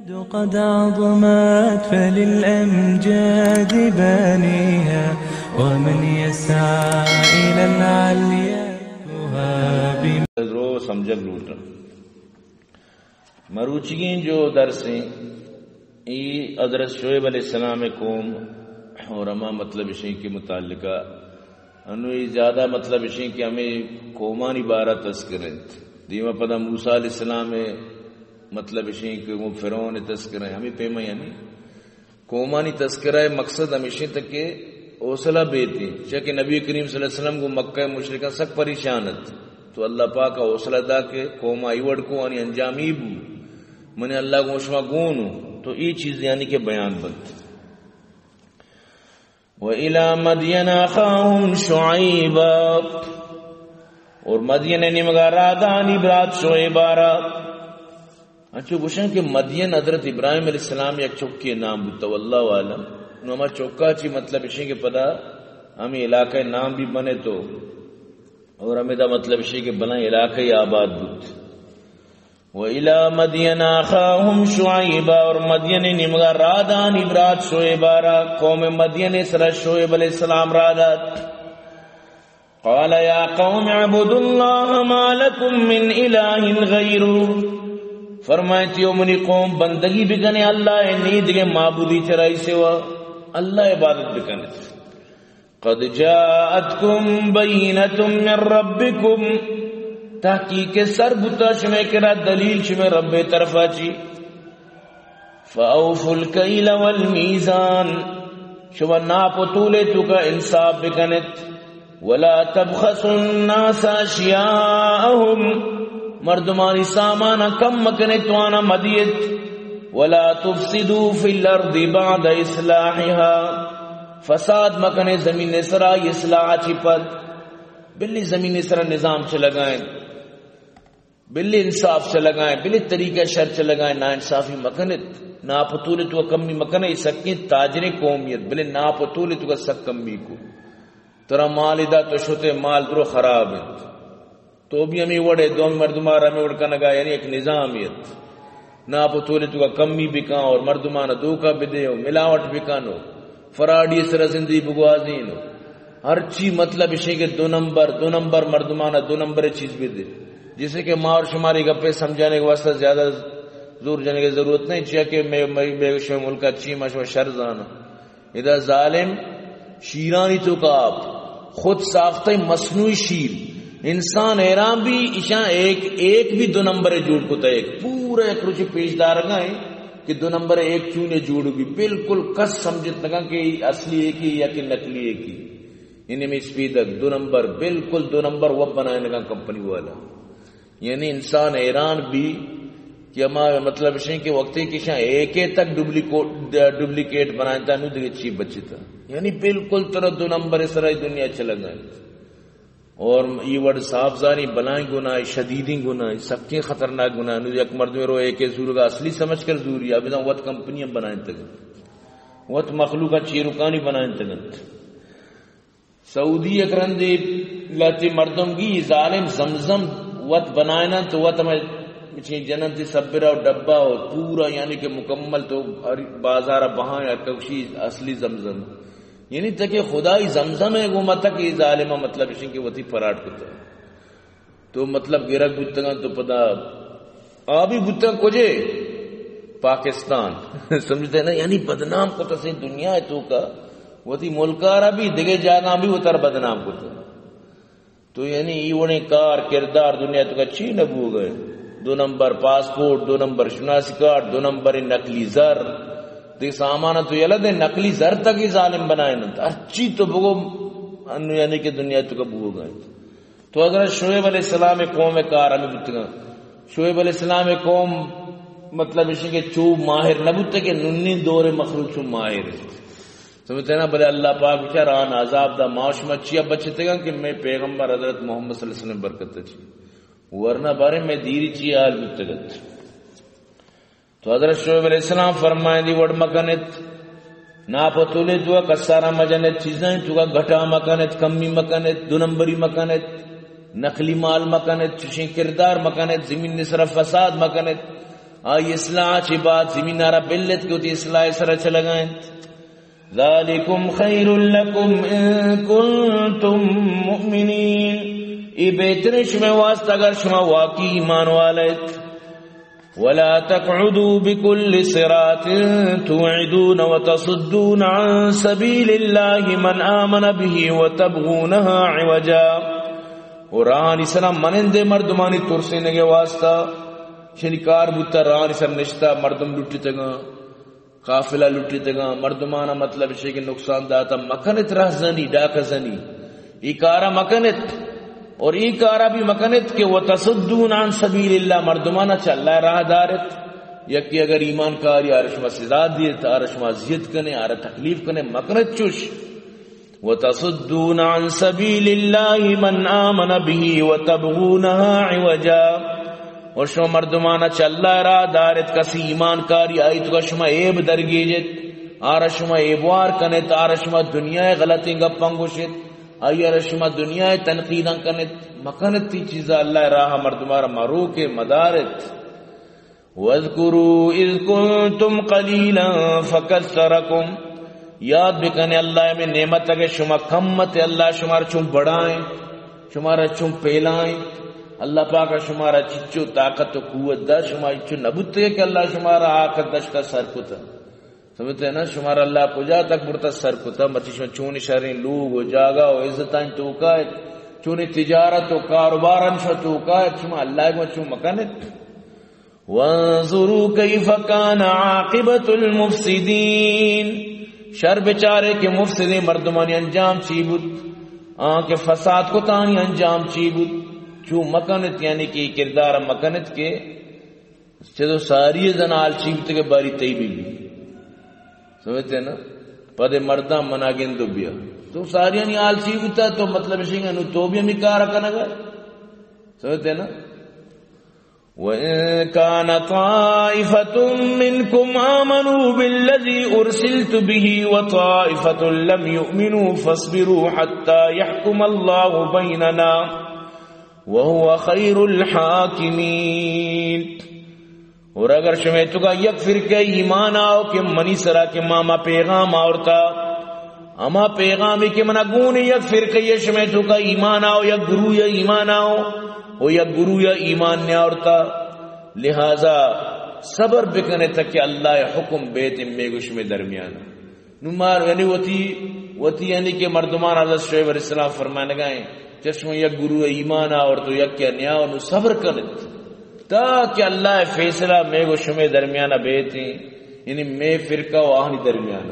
قد عظمت فللأمجاد بانيها، ومن يسعى إلى العليا يهاب. رو سمجھگ لوٹاں۔ مروچیگیں جو درس ایں، ای حضرت شعیب علیہ السلام قوم اور ہما مطلب اشیں کہ متعلقہ انو ای زیادہ مطلب اشیں کہ ہمیں قومانی بارہ تذکر انت۔ دیما پدا موسیٰ علیہ السلام مطلب اشیں کہ وہ فرعون تذکر ہیں، ہمیں پیما یعنی قومانی تذکرہ مقصد ہمیشیں تک کہ حوصلہ بیتی، چہ کہ نبی کریم صلی اللہ علیہ وسلم کو مکہ مشرکاں سک پریشان ات۔ تو اللہ پاک حوصلہ دا کہ قوم آئی وڑ کو آنی انجام ای بو، من اللہ کو شما گون ہوں۔ تو ای چیز یعنی کہ بیان بنت۔ وإلى مدين أخاهم شعيبا، اور مدین نیمگا رادانی برات شعیبارا۔ انچو گوشن کہ مدین حضرت ابراہیم علیہ السلام یک چکے نام بوتا، واللہ عالم۔ نو ہما چکا چی مطلب اشیں کہ پدا ہمیں علاقہ نام بھی بنے تو، اور ہمیں دا مطلب اشیں کہ بلائیں علاقہ آباد بوت۔ وإلى مدين أخاهم شعيبا، اور مدین نیمگا رادانی برات شعیبارا، قوم مدین سرا شعیب علیہ السلام رادات۔ قال يا قوم اعبدوا الله ما لكم من إله غيره۔ فرمائیتی، او منی قوم، بندگی بکنے اللہ ءِ، نی دگہ معبودی چرائی سوا، اللہ عبادت بکنے۔ قد جاءتكم بينة من ربكم، تحقیق سر بوتا شمے کرا دلیل شمے رب طرفا چی۔ فأوفوا الكيل والميزان، شما ناپ و تولے توکا انصاف بکنت۔ ولا تبخسوا الناس أشياءهم، مردمانی سامان کم مکنت، توانا مدیت۔ ولا تفسدوا في الأرض بعد إصلاحها، فساد مکنے زمین سرا اصلاح چی پد۔ بلی زمین سرا نظام چہ لگائیں، بلی انصاف چہ لگائیں، بلی طریقہ شر چہ لگائیں، ناانصافی مکنت، ناپ و تول توکا کمی مکنے۔ سکیں تاجریں قومیت، بلی ناپ و تول توکا سک کمی کو۔ ترا مال ادا، تو شتے، مال درو خراب انت۔ تو بھی ہمیں وڑے، دومی مردم آر ہمیں وڑ کنگا، یعنی ایک نظامیت۔ ناپ و تول توکا کمی بکن اور مردمان دھوکہ بدے و ملاوٹ بکن و فراڈی سر زندگی بگوازین و ہر چی مطلب اشیں کہ دو نمبر، دو نمبر مردمان دو نمبر چیز بدے۔ جیسے کہ ما اور شماری گپے سمجھانے کے واسطے زیادہ زور جانے کی ضرورت نہیں، چیا کہ میں، میں، میں شما ملکا چی، ما شما شر زانا۔ ادا ظالم شیرانی توکا آپ، خود ساختہ مصنوعی شیر۔ انسان حیران بھی، اشاں ایک، ایک بھی دو نمبر جوڑ کتا، ایک پورا یک روچے پیش دارگا ہے کہ دو نمبر ایک چونے جوڑ بھی، بالکل کس سمجھت نکا کہ اصلی ایک ہی یا کہ نقلی ایک ہی۔ یعنی میں اسپیدگ دو نمبر، بالکل دو نمبر وہ بنائے نکا کمپنی والا۔ یعنی انسان حیران بھی کہ ہما مطلب اشیں کہ وقتی کہ اشاں ایک تک ڈپلیکو-، ڈپلیکیٹ بنائیں تا نو دگہ چی بچتا۔ یعنی بالکل ترا دو نمبر سرا دنیا چلگا۔ اور یہ وڑ صاف زانی بلائیں گناہ، شدیدیں گناہ، سکیں خطرناک گناہ۔ نو یک مردم رو ایک زورگا اصلی سمجھ کر زوری، ابھی وت کمپنیاں بنائیں تگنت، وت مخلوقہ چیرکانی بنائیں تگنت۔ سعودی یک رندے لہتے مردم گی ظالم زمزم وت بنائنن تو وت ہمیں چین جنن تی سبرا و ڈبا و پورا یعنی کہ مکمل تو ہر بازار بہاں یا کشی اصلی زمزم۔ یعنی تکے خدائی زمزم ہے گو متک یہ ظالمہ مطلب اشن کہ وتی پراٹ کتا۔ تو مطلب گرگ بوتگاں تو پدا آ بھی بوتگاں کجے؟ پاکستان۔ سمجھتے نا؟ یعنی بدنام کت اسے دنیا ہے توکا، وتی ملکارا بھی دگے جاگاں بھی وتر بدنام کت۔ تو یعنی ای وڑیں کار کردار دنیا توکا چی نہ بوگئے؟ دو نمبر پاسپورٹ، دو نمبر شناسی کارڈ، دو نمبر نقلی زر، دے سامان تو یلہ دے نقلی زر تک ہی ظالم بنائے ننت۔ ہر چی تو بگو انو یعنی کہ دنیا توکا بوگئے۔ تو حضرت شعیب علیہ السلام قوم کار ہمیں بوتگاں۔ شعیب علیہ السلام قوم مطلب اشی کہ چو ماہر نہ بوتے کہ ننی دور مخلوق چو ماہر ہے۔ سمجھتے نا؟ بلے اللہ پاک بچار آن عذاب دا ما شما چیا بچتگاں کہ میں پیغمبر حضرت محمد صلی اللہ علیہ وسلم برکت چی، ورنہ بارے میں دیری چی حال بوتگت۔ تو حضرت شعیب علیہ السلام فرمائیں دی وڑ مکنت، ناپ و تولے تو کسارا مجنت، چیزیں تو گھٹا مکنت، کمی مکنت، دو نمبری مکنت، نقلی مال مکنت، چشیں کردار مکنت، زمین سر فساد مکنت۔ آئی اصلاح چہ بعد زمین ءَ را بلت کہ وتی اصلاح ءِ سرا چلگا انت۔ ذالکم خیر لکم ان کنتم مؤمنین، اے بہتریں شمئے واسطہ اگر شما واقعی ایمان والے ات۔ ولا تقعدوا بكل صراط توعدون وتصدون عن سبيل الله من آمن به وتبغونها عوجا۔ و راہانی سرا منندے مردمانی ترسینگے واسطہ، شنی کار بوتا راہانی سر نشتا مردم لٹتگاں، قافلہ لٹتگاں، مردمانا مطلب شے کہ نقصان داتا، مکنت رہزنی، ڈاکہ زنی، ای کارا مکنت۔ اور ای کارا بھی مکنت کہ وتصدون عن سبیل اللہ، مردمانا چہ اللہ راہ دارت۔ یکی اگر ایمان کاری آرا شما سزا دیت، آرا شما اذیت کنے، آرا تکلیف کنے، مکنت چوش۔ وتصدون عن سبيل الله من آمن به وتبغونها عوجا۔ اور شما مردمانا چہ اللہ راہ دارت، کسی ایمان کاری آئی توکا شما عیب درگیجت، آرا شما عیبوار کنت، آرا شما دنیا غلطیں گپاں گوشت، آئی آرا شما دنیا تنقیداں کنت، مکنت تی چیزا اللہ راہ مردمارا مروک مدارت۔ واذکروا اذ کنتم قلیلا فکثرکم، یاد بکنے اللہ میں نعمت کہ شما کم مت، اللہ شمارا چون بڑائیں، شمارا چون پیلائیں۔ اللہ پاک شمارا چچو طاقت و قوت دا، شما چچو نبوتے کہ اللہ شمارا آ کدشتا سر کتا۔ سمجھتے ہیں نا؟ شمارا اللہ کجا تک برتا سر کتا، مرچی شما چونی شریں لوگ و جاگہ و عزتاں توکا ات، چونی تجارت و کاروباران شما توکا ات، شما اللہ کو چون مکنت۔ وانظروا كيف كان عاقبة المفسدين۔ شر بچارے کہ مفسدیں مردمانی انجام چی بوت، آں کہ فساد کتانی انجام چی بوت۔ چو مکنت، یعنی کہ کردار مکنت کہ چہ تو ساری زن حال چی بوت کہ باری تئی بی بی۔ سمجھتے ہیں نا؟ پدے مرداں منا گندو بیا۔ تو ساریانی حال چی بوتا، تو مطلب شنگ انو تو بھی ہمی کار کنگا۔ سمجھتے ہیں نا؟ وَإِن كَانَ طَائِفَةٌ مِّنْكُمْ آمَنُوا بِالَّذِي أُرْسِلْتُ بِهِ وَطَائِفَةٌ لَّمْ يُؤْمِنُوا فَاصْبِرُوا حَتَّىٰ يَحْكُمَ اللَّهُ بَيْنَنَا وَهُوَ خَيْرُ الْحَاكِمِينَ۔ اور اگر شمے توکا یک فرقہ ایمان آؤ کہ منی سرا کہ ما، ما پیغام آورتا، ہما پیغامی کہ منا گون یک فرقہ یہ شمے توکا ایمان آؤ، یک گروہ ایمان آؤ، و یک گروہ ایمان نیاورتا، لہذا صبر بکنے تک کہ اللہ حکم بیت میگو شمے درمیان۔ نو مار یعنی وتی، وتی یعنی کہ مردمان حضرت شعیب علیہ السلام فرمانگا ہیں، چشم یک گروہ ایمان آورت و یک کہ نیا، نو صبر کنت تاکہ اللہ فیصلہ میگو شمے درمیان بیت، یعنی مے فرقہ و آہانی درمیان،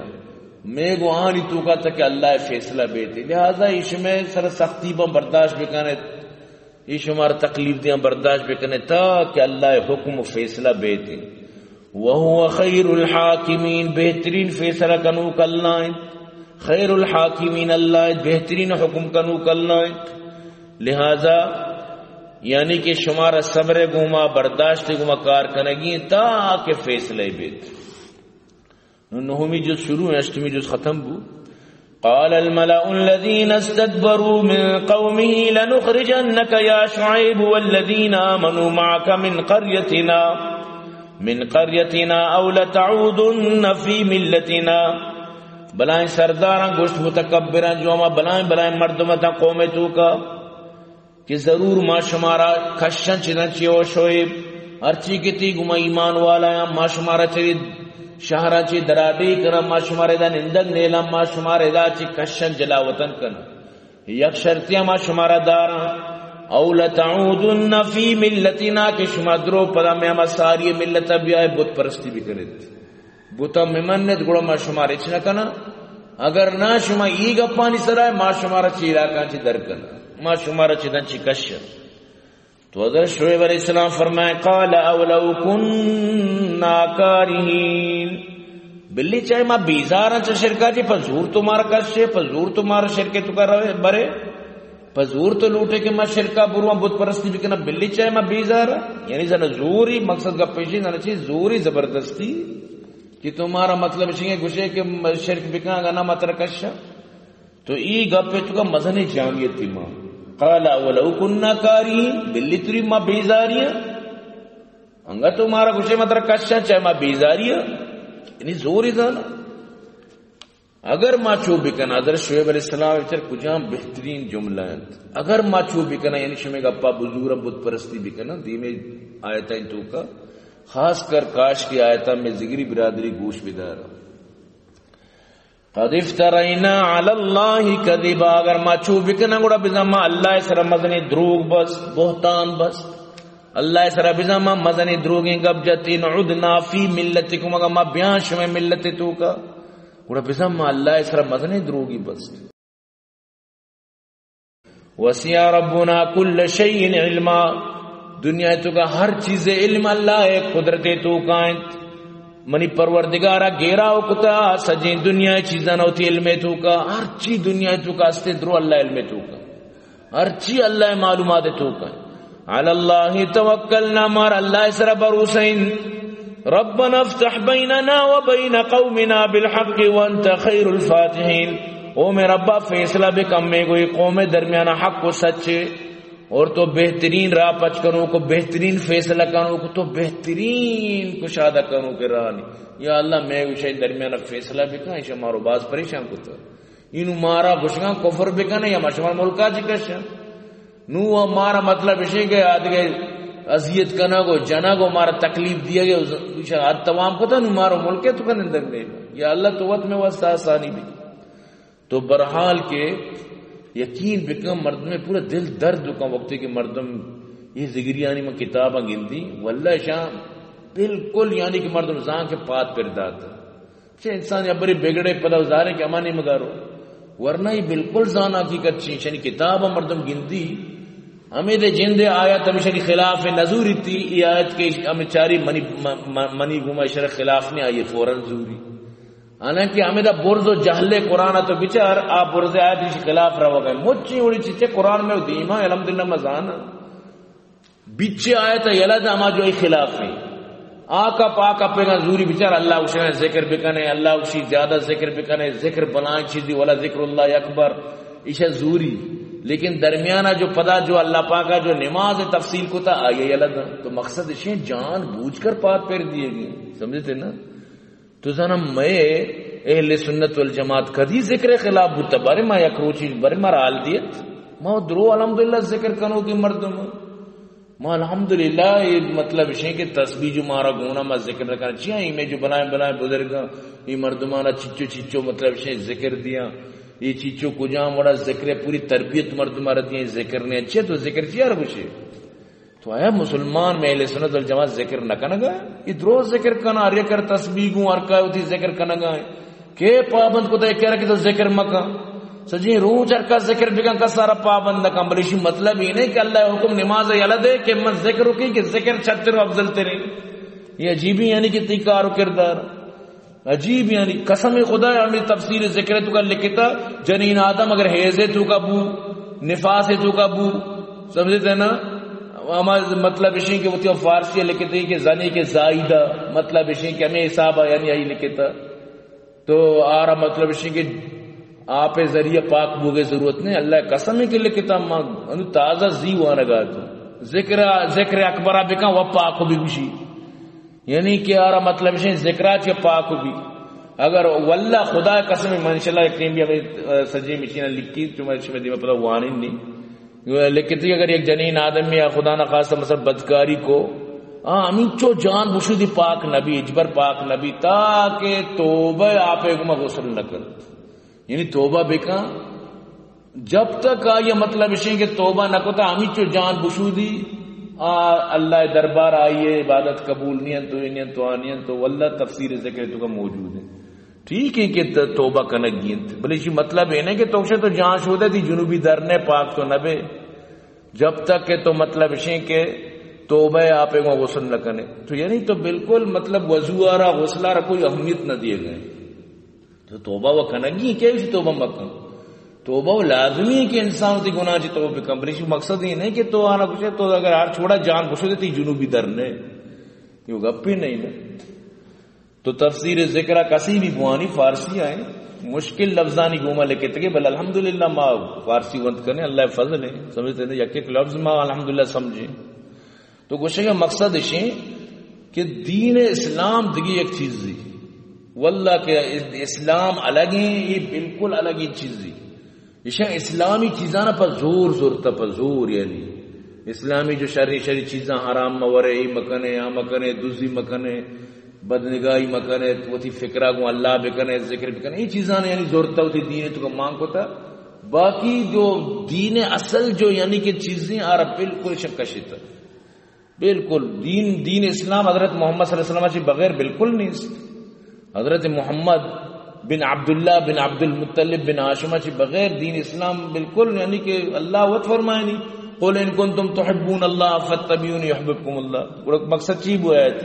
میگو آہانی توکا تاکہ اللہ فیصلہ بیت۔ لہذا ای شمے سر سختی بم برداشت بکنت، ای شمار تکلیف دیاں برداشت بکنے تاکہ اللہ حکم و فیصلہ بیت۔ وهو خیر الحاکمین، بہترین فیصلہ کنوک اللہ انت۔ خیر الحاکمین اللہ انت، بہترین حکم کنوک اللہ انت۔ لہذا یعنی کہ شمارا صبر گوما، برداشت گوما کار کنگی انت تاکہ فیصلہ بیت۔ نو نہمی جز شروع ہے، ہشتمی جز ختم بو۔ قال الملأ الذين استكبروا من قومه لنخرجنك يا شعيب والذين آمنوا معك من قريتنا، من قريتنا أو لتعودن في ملتنا۔ بلائیں سرداراں گوشت، متکبراں، جو ہما بلائیں بلائیں مردم اتاں قوم توکا، کہ ضرور ما شمارا کشن چدن چی او شعیب، ہرچی کہ تی گما ایمان والا یا ما شمارا چری شہرا چی دراڈی کرا، ما شمارا ادا نندگ نیلا، ما شمارا ادا چی کشن جلا وطن کن۔ یک شرطیا ما شمارا دارا، او لتعودن فی ملتنا، کہ شما درو پدا میں ہما ساری ملتا بیائے بت پرستی بکنید۔ بتاں مہ منت، گڑا ما شمار ہچ نہ کناں۔ اگر نہ شما ای گپانی سرا، ما شمارا چی علاقاں چی در کناں، ما شمارا چی دن چی کشاں۔ تو حضرت شعیب علیہ السلام فرمائے، قال اولو کنا کارہین۔ بلی چاہے ما بیزاراں چہ شرکا چی، پہ زور تو مارا کشے، پہ زور تو مارا شرکے تو کر برے۔ پہ زور تو لوٹے کہ ما شرکا برواں، بت پرستی بکناں، بلی چاہے ما بیزار، یعنی زن زوری، مقصد گپ پیشی زن چی زوری زبردستی کہ تو مارا مطلب شنگے گوشے کہ شرک بکن، اگا نہ متر کشا۔ تو ای گپ تو کا مزن جامعیت ما۔ قال اولو کنا کاری، بلی تری ما بیزاری۔ انگا تو مارا گوشے، ما ترا کشاں، چاہے ما بیزاری ہاں، یعنی زوری زانا۔ اگر ما چو بکناں، حضرت شعیب علیہ السلام چر کجام بہترین جملہ انت، اگر ما چو بکناں، یعنی شمے گپا بزوراں، بت پرستی بکناں، دیمے آیتاں توکا، خاص کر کاش کہ آیتاں میں ذگری برادری گوش بدار۔ قد افترینا علی اللہ کذبا، اگر ما چو بکناں گڑا بزاں ما اللہ سر مزنی دروگ بس، بہتان بس، اللہ سر بزاں ما مزنی دروگیں گپ جت، ان عدنا فی ملتکم، اگر ما بیاں شمے ملت توکا، گڑا بزاں ما اللہ سر مزنی دروگی بس۔ وسع ربنا کل شیء علما، دنیا توکا ہر چیز علم اللہ ءِ قدرت توکا انت۔ منی پروردگارا گھیراؤ کتا سجیں دنیا چیزاں وتی علم توکا، ہر چی دنیا توکا استے درو اللہ علم توکا، ہر چی اللہ معلومات توکا۔ علی اللہ توکلنا، مار اللہ سر بھروسہ انت۔ ربنا افتح بیننا وبین قومنا بالحق وانت خیر الفاتحین۔ او میں ربا، فیصلہ بکن میں گوئی قوم درمیان حق و سچے، اور تو بہترین راہ پچ کنو کو، بہترین فیصلہ کنو کو، تو بہترین کشادہ کنو کے رانی۔ یا اللہ، میں گوشے درمیان فیصلہ بکن، ایشا مارو باز پریشان کتا۔ اینو مارا گوشگاں کفر بکنے یا ما شمار ملکا چی کشاں۔ نو و مارا مطلب اشیں کہ آدگہ اذیت کنگ و جنگ و مارا تکلیف دیگ و ایشاں حد تمام کتا، نو مارا ملک تو کن اندر میں۔ یا اللہ تو وت میں واسطہ آسانی بھی۔ تو برحال کے یقین بکن مردم پورا دل درد کن وقتی کہ مردم یہ ذگریانی من کتاباں گندی، واللہ اشاں بالکل یعنی کہ مردم زان کے پات پر دات۔ چہ انسان یا بری بگڑے پدا زارے کہ امانی مگارو۔ ورنہ یہ بالکل زان حقیقت چی، چنی کتاب مردم گندی، ہمیں دے جندے آیت ہمیشہ کی خلاف نزوری تھی، یہ آیت کے ہمیں چاری منی، م-، م-، منی گوما اشرا خلاف نہیں آئی، فوراً زوری۔ حالانکہ ہمیں دا برز و جہل قرآن تو بچار، آ برز آیت اس خلاف رہا گئے۔ مچی اڑی چیچے قرآن میں دیما، الحمدللہ مزانا۔ بچے آیت یلہ دا ہما جو ای خلاف ہیں۔ آقا پاک اپے گا زوری بچار، اللہ گوشے ذکر بکنے، اللہ گوشی زیادہ ذکر بکنے، ذکر بلائیں چیزی ولا ذکر اللہ اکبر، ایشا زوری۔ لیکن درمیانہ جو پدا جو اللہ پاکا جو نماز تفصیل کتا، آئیے یلہ دا۔ تو مقصد اشیں جان بوجھ کر پات پھیر دیے گی، سمجھتے نا؟ تو زاناں مئے اہل سنت والجماعت کدی ذکر خلاف بوتا؟ بارے ما یک روچی بارے ما حال دیت، ما درو الحمدللہ ذکر کنو کہ مردم، ما الحمدللہ یہ مطلب اشیں کہ تسبیح جو مارا گونا ما ذکر نہ کرنا چیا، ایں میں جو بلائیں بلائیں بزرگاں، یہ مردمانا چچو چچو مطلب اشیں ذکر دیاں، یہ چچو کجام وڑا ذکر ہے، پوری تربیت مردمارا دیاں، ذکر نہیں اچھے تو ذکر چیا رکھوشے؟ تو آیا مسلمان میں اہل سنت والجماعت ذکر نہ کنگا؟ یہ درو ذکر کنا، ہر یک تسبیح گوں ہر کا وتی ذکر کنگا ہے۔ کہ پابند کو تے کہہ رہا کہ تو ذکر مکن۔ سجی روچ ہر کا ذکر بکن، کس سارا پابند نہ کن۔ بلے اسی مطلب یہ نہیں کہ اللہ حکم نماز یلہ دے کہ من ذکر کی کہ ذکر چھتر و افضل ترین۔ یہ عجیبی یعنی کہ تی کار و کردار۔ عجیب، یعنی قسم خدا، ہمیں تفسیر ذکر تو کا لکھتا، جنین آدم اگر حیض تو کا بو، نفاس تو کا بو، سمجھتے ہیں نا؟ ہمارا مطلب اشیں کہ وہ تو فارسی لکھتے ہیں کہ زنی کے زائدہ، مطلب اشیں کہ ہمیں حساب ہے، یعنی یہی لکھتا۔ تو آرا مطلب اشیں کہ آپ ذریعہ پاک بوگے ضرورت نہیں، اللہ قسم ہے کہ لکھتا ما انو تازہ زی وانگا تو۔ ذکر، ذکر اکبرہ بکن و پاک بھی بشی۔ یعنی کہ آرا مطلب اشیں ذکرا چہ پاک بی۔ اگر واللہ خدا قسم، من انشاءاللہ یک ٹیم بھی ہمیں، آ، سجی مشینہ لکھی، چونکہ شمے دیما پدا وانین نہیں۔ لکھتی اگر یک جنین آدمی یا خدا نہ خواستہ مثلا بدکاری کو، آ، ہمینچو جان بشودی پاک نبی، اجبر پاک نبی، تاکہ توبہ آپ گما غسل نہ کرت۔ یعنی توبہ بکن، جب تک آئی مطلب اشیں کہ توبہ نہ کتا، ہمیچو جان بشودی، آ، اللہ دربار آئی عبادت قبول نہیں انت، تو یہ نہیں انت، تو آ نہیں انت، تو واللہ تفسیر ذکر تو کا موجود ہے۔ ٹھیک ہے کہ ت-، توبہ کنگی انت، بلے اسی مطلب یہ نہیں کہ تو کشے تو جان شودے تھی جنوبی در نے پاک تو نہ بے، جب تک کہ تو مطلب اشیں کہ توبہ آپ کو غسل نہ کنے۔ تو یعنی تو بالکل مطلب وضو آرا غسل آرا کوئی اہمیت نہ دیے گئے۔ تو توبہ و کنگی کہ اسی توبہ مکن۔ توبہ و لازمی ہے کہ انسان تی گناہ چی توبہ بکن، بلے اسی مقصد یہ نہیں کہ تو آنا کچھ ہے، تو اگر ہر چھوڑا جان بشودے تی جنوبی در نے، یہ گپی نہیں نا۔ تو تفسیر ذکرہ کسی بھی بوانی فارسی آئیں، مشکل لفظانی گوما لکھتے گے، بل الحمدللہ ما فارسی ونت کرنے، اللہ فضل ہے، سمجھتے ہیں، یک ایک لفظ ما الحمدللہ سمجھیں۔ تو گوشے کہ مقصد اشیں کہ دین اسلام دگہ یک چیزی، واللہ کہ اسلام الگیں، یہ بالکل الگیں چیزی۔ ایشاں اسلامی چیزاں پہ زور زورتا، پہ زور، یعنی اسلامی جو شری شری چیزاں، حرام مورے، ای مکنے، آ مکنے، دزی مکنے، بدنگاہی مکنے، وتی فکرا گوں اللہ بکنے، ذکر بکنے، یہ چیزاں یعنی زورتا وتی دین تو مان کتا۔ باقی جو دین اصل جو یعنی کہ چیزیں آرا بالکل شکشتا۔ بالکل دین، دین اسلام حضرت محمد صلی اللہ علیہ وسلم چی بغیر بالکل نیست۔ حضرت محمد بن عبداللہ بن عبد المطلب بن ہاشم چی بغیر دین اسلام بالکل، یعنی کہ اللہ وت فرمائنی، "قل ان کنتم تحبون اللہ فاتبعونی یحببکم اللہ۔" گڑا مقصد چی بو آیت؟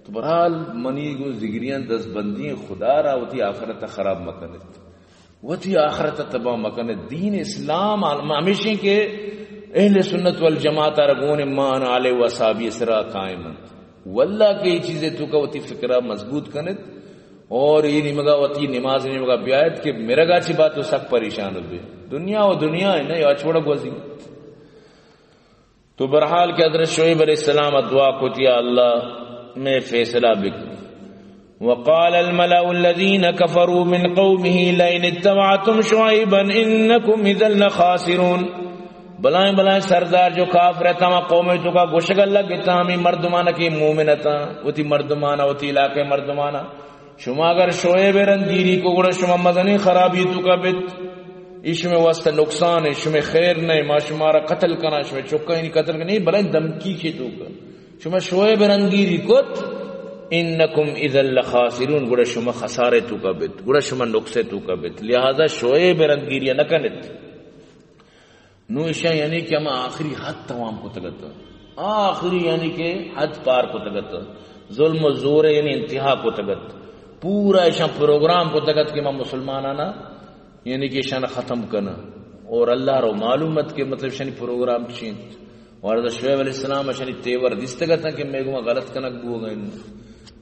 تو بہرحال منی گوں ذگریاں دست بندی خدا را وتی آخرت خراب مکنت۔ وتی آخرت تباہ مکن۔ دین اسلام ہمیشیں کہ اہل سنت والجماعت ء را گون ایمان آلے و اصحابی سرا قائم انت۔ واللہ کہ یہ چیزیں تو کا وتی فکرہ مضبوط کنت اور یہ نیمگا وتی نماز نیمگا بیایت کہ میرگا چی بات تو سک پریشان ہو بے۔ دنیا و دنیا ہے نا، یا چھوڑا گوزی۔ تو بہرحال کہ حضرت شعیب علیہ السلام دعا کت، یا اللہ، میں فیصلہ بکن۔ وقال الملأ الذين كفروا من قومه لئن اتبعتم شعيبا إنكم إذا لخاسرون۔ بلائیں بلائیں سردار جو کافر ات، ہما قوم تو کا گوشگ لگ ات، ہمیں مردمان کے مومن ات، وتی مردمان، وتی علاقے مردمان۔ شما اگر شعیب رندگیری کو گڑا شما مزنیں خرابی تو کا بیت۔ ای شمے واسطہ نقصان ہے، شمے خیر نہیں، ما شمارا قتل کنا، شمے چکانی قتل کنا، نہیں، بلائیں دمکی کے تو کا۔ شما شعیب رندگیری کت، انکم اذا لخاسرون، گڑا شما خسارے تو کا بیت، گڑا شما نقصے تو کا بیت۔ لہذا شعیب رندگیری نہ کنت۔ نو ایشاں یعنی کہ ہما آخری حد توام کتگ ات۔ آخری یعنی کہ حد پار کتگ ات۔ ظلم و زور یعنی انتہا کتگ ات۔ پورا ایشاں پروگرام کتگ ات کہ ما مسلمانانا یعنی کہ ایشانا ختم کناں۔ اور اللہ رو معلوم ات کہ مطلب ایشانی پروگرام چی انت۔ اور حضرت شعیب علیہ السلام ایشانی تیور دیستگ اتاں کہ میں گما غلط کنگ بوگا انت۔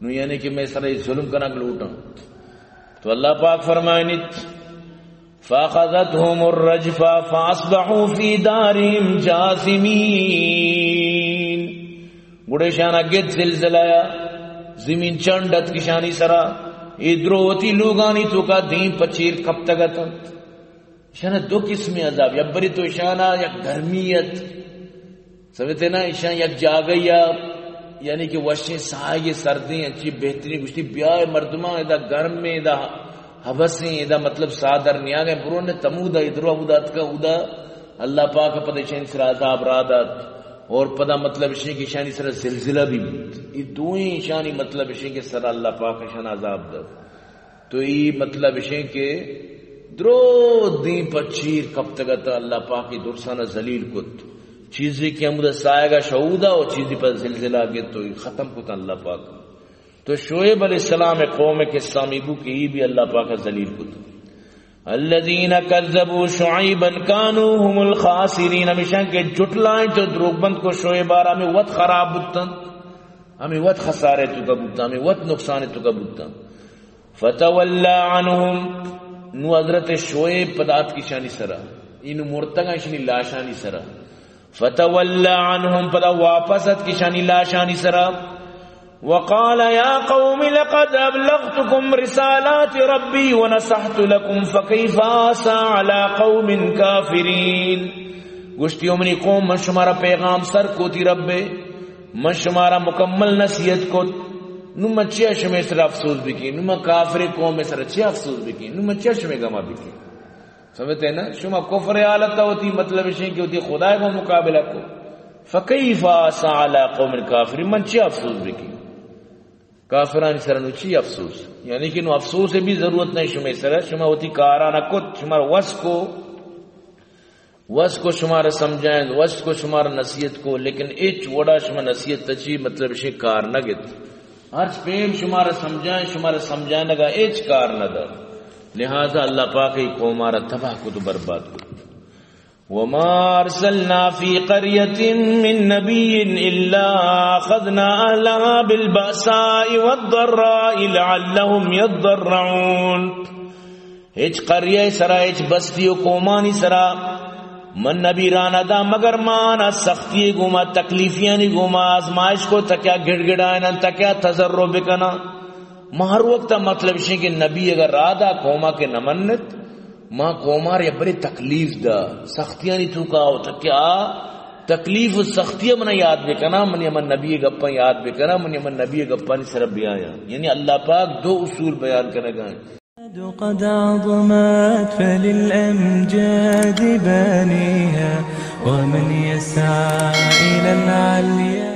نو یعنی کہ میں سر ظلم کنگ لوٹاں۔ تو اللہ پاک فرمائنیت، فأخذتهم الرجفة فأصبحوا في دارهم جاثمين۔ گڑے شانا گت زلزلہ یا زمین چنڈ ات کشانی سرا، اے دروتی لوگانی تو کا دیم پچیر کپتگ اتنت۔ شانا دو قسمی عذاب، یا بری تو شانا یک گرمی ات، سمجھتے نا، ایشاں یک جاگہ یا، یعنی کہ وشیں ساہگ سردیں، اچھی بہترین گوشتی، بیا اے مردماں ادا گرم میں، ادا حبسیں، ادا مطلب سادر نیاگیں، برو نے تمودا، ادرو ابودا اتکا، اودا اللہ پاک پدا ایشانی سر عذاب را دات، اور پدا مطلب ایشیں کہ ایشانی سر زلزلہ بھی بیت۔ یہ دوئیں ایشانی مطلب ایشیں کہ سر اللہ پاک ایشان عذاب دات۔ تو ای مطلب اشیں کہ درو دیم پہ چیر کپتگ ات، اللہ پاک ای درسانا ذلیل کت۔ چیزی کہ ہمودا سایگا شہودا و چیزی پہ زلزلہ گت تو ای ختم کت اللہ پاک۔ تو شعیب علیہ السلام قوم قصہ می بو کہ ای بھی اللہ پاک ذلیل کت۔ الذين كذبوا شعيبا كانوا هم الخاسرين، ہمیشاں کہ جٹلائیں تو دروگ بند کو شعیب آرا، ہمیں وت خراب بوتن، ہمیں وت خسارے تو کا بوتن، ہمیں وت نقصان تو کا بوتن۔ فتولى عنهم، نو حضرت شعیب پدا اتک اشانی سرا، اینو مرتگاں اشانی لاشانی سرا۔ فتولى عنهم، پدا واپس اتک اشانی لاشانی سرا۔ وقال يا قوم لقد أبلغتكم رسالات ربي ونصحت لكم فكيف آسى على قوم كافرين۔ گوشتی، او منی قوم، من شمارا پیغام سر کوتی ربے، من شمارا مکمل نصیحت کت، نو من چیا شمے سر افسوس بکیں؟ نو من کافر قوم سر چیا افسوس بکیں؟ نو من چیا شمے گما بکیں؟ سمجھتے ہیں نا؟ شما کفر حالت ہوتی، مطلب اشیں کہ ہوتی خدا کو مقابلہ کو۔ فکیف آسا علی قوم کافرین، من چیا افسوس بکیں؟ کافرانی سر نو چی افسوس؟ یعنی کہ نو افسوس بھی ضرورت نہیں شمے سر، شما ہوتی کارا نہ کت، شما وس کو وس کو شمارا سمجھائیں، وس کو شمارا نصیحت کو، لیکن اچ وڑا شما نصیحت تچی مطلب اشیں کار نہ گت۔ ہرچ پیم شمارا سمجھائیں، شمارا سمجھائینگا اچ کار نہ دا۔ لہذا اللہ پاک ای قومارا تباہ کت و برباد کت۔ وما أرسلنا في قرية من نبي إلا أخذنا أهلها بالبأساء والضراء لعلهم يضرعون۔ ہچ قریہ سرا، ہچ بستی و قومانی سرا من نبی را ندا مگر ما آنا سختی گوما، تکلیفیانی گوما آزمائش کو، تکیا گڑگڑائنن، تکیا تضرع بکنن. ما ہر وقت مطلب شیں کہ نبی اگر را دا قوما کہ نمنت، ما قومار یا بری تکلیف دا، سختیانی توکا آؤ، تکیا تکلیف و سختی منا یاد بکنا، منی ہمن نبی گپاں یاد بکنا، منی ہمن نبی گپانی سر بیایا. یعنی اللہ پاک دو اصول بیان کنگا ہیں. قد عظمت فللأمجاد بانيها، ومن يسعى إلى العليا